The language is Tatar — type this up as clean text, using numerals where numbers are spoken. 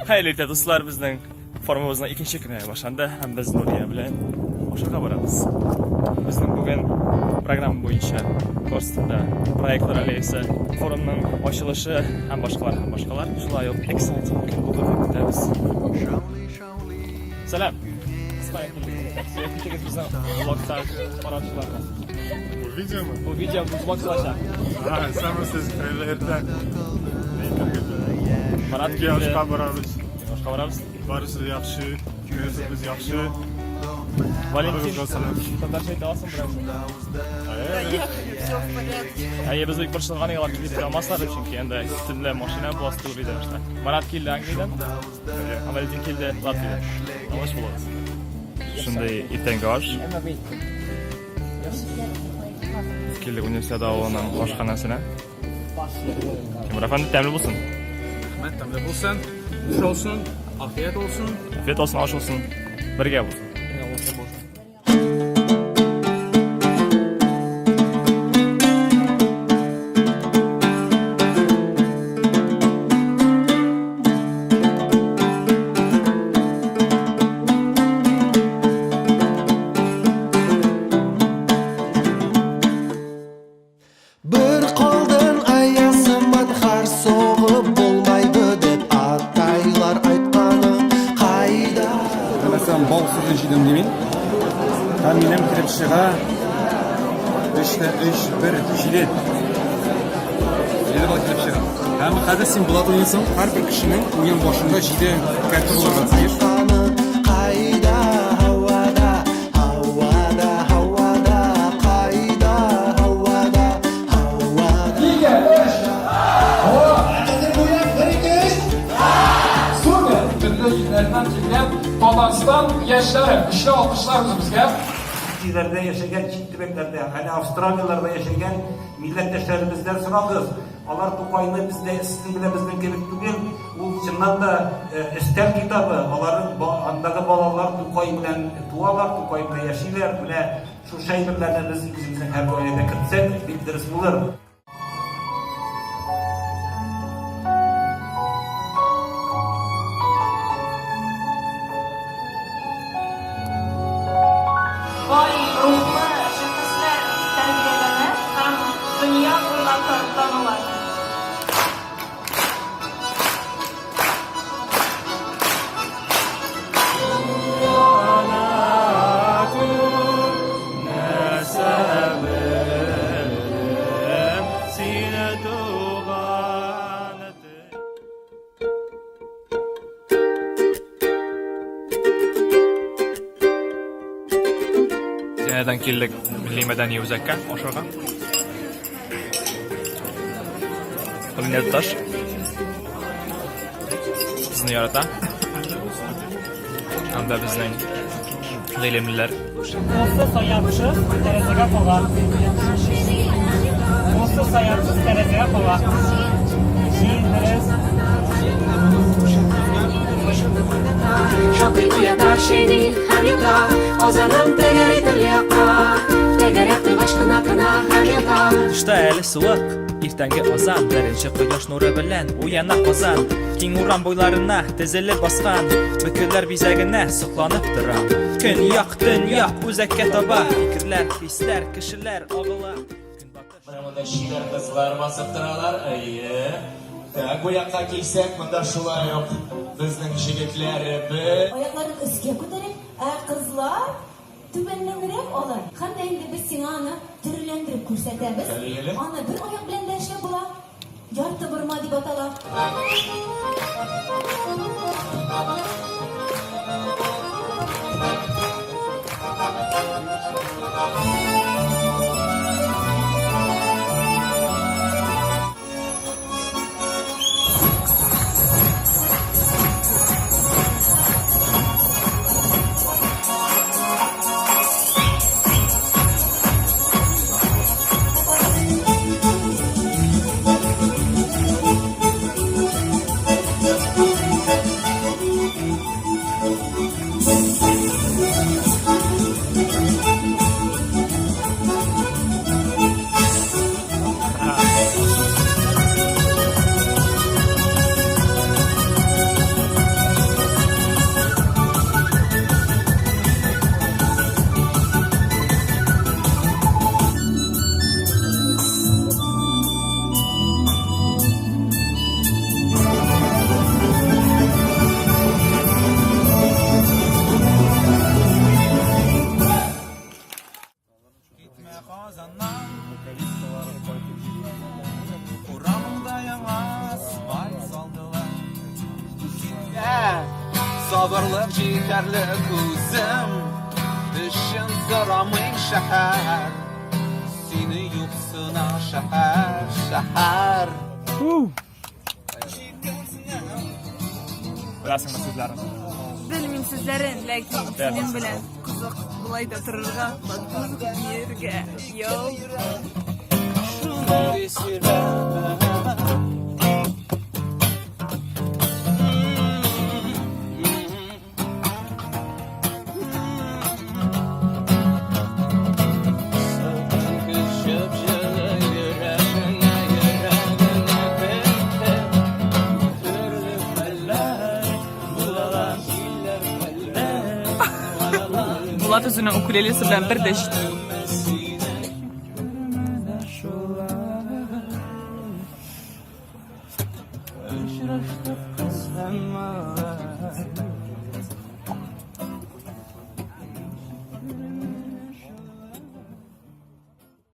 Хәерле иртә, дуслар, безнең форумыбызның икенче көне башланды һәм без Нурия белән ашарга барабыз. Безнең бүген программа буенча Корстонда проектлар аллеясы, форумның ачылышы һәм башкалар һәм башкалар. Шулай ук exciting көн булыр дип көтәбез. Сәлам! Китегез безнең влогта караучыларны. Бу видеомы? Бу видео, бу влог булачак. А, исәнмесез, хәерле иртә. Марат Килде. килде. Ашка барабыз. Ашка барабыз. Барысы яхшы, кәефебез яхшы. Валентин, Барыгызга сәлам. татарча әйтә аласың берәрсен? Доехали, все в порядке. Әйе, без бик борчылган идек, алар килеп алмаслар дип, чөнки инде төнлә машина буласы түгел иде башта. Марат килде Англиядән, ә Валентин килде Латвиядән. Таныш булыгыз. Шундый иртәнге аш. Килдек универсиада авылының ашханәсенә. Тимур әфәнде, тәмле булсын. Рәхмәт, тәмле булсын. Аш olsun, афият olsun. Афият olsun, аш olsun. Бергә булсын. Бір қолдың аясыман қар соғып болмайды деп атайлар айтқаны қайда. Мәсәлән, бал сүзен җыйдым димин. Һәм минем килеп чыга 3 тә 3 1 7. 7 бал килеп чыга. Һәм хәзер син Булат уйныйсың, һәрбер кешенең уен башында 7 кәрте булырга тиеш. Айтқаны қайда ауада, ауада, ауада, қайда ауада, ауада. Төрле илләрдән килгән Татарстан яшьләре, көчле алкышлар үзебезгә. Илләрдә яшәгән, чит төбәкләрдә, әле Австралияләрдә яшәгән милләттәшләребездән сорагыз. Алар Тукайны бездә сезнең белән безнең кебек түгел, ул чыннан да өстәл китабы. Аларның андагы балалар Тукай белән туалар, Тукай белән яшиләр. Менә шушы әйберләрне без үзебезнең һәр гаиләдә кертсәк, бик дөрес булыр. Бай рухлы шәхесләр тәрбияләнә һәм дөнья буйлап таныла. Янәдән килдек милли мәдәни үзәккә ашарга. Алинә туташ безне ярата. Анда безнең гыйлемлеләр. Кулсыз, аяксыз тәрәзәгә кага. Кулсыз, аяксыз тәрәзәгә кага. Җил дөрес. Шактый уята шени һәм ята, Казаным тәгәри төньякка. Тәгәрәп туйгач кына тына һәм ята. Тышта әле суык, иртәнге азан, беренче кояш нуры белән уяна Казан. Киң урам буйларына тезелеп баскан бөкеләр бизәгенә сокланып торам. Көньяк, төньяк, үзәккә таба фикерләр, хисләр, кешеләр агыла. Көнбатыш. Менә монда чибәр кызлар басып торалар. Әйе. Так, бу якка килсәк, монда шулай ук безнең җегетләребез. Аякларын өскә күтәреп, ә кызлар түбәннәнрәк алыр. Һәм дә инде без сиңа аны төрләндереп күрсәтәбез. Әле. Аны бер аяк белән дә эшләп була. Ярты борма дип атала. Сабырлык җитәрлек үзем өчен сорамыйм шәһәр. Сине юксына шәһәр, шәһәр. Беләсеңме сүзләрен? Белмим сүзләрен, ләкин синең белән кызык болай да торырга, матур биергә. Йоу. Шундый сирәк. Булат үзенең укулелесе белән бер дә җитми. Очраштык кыз һәм малай.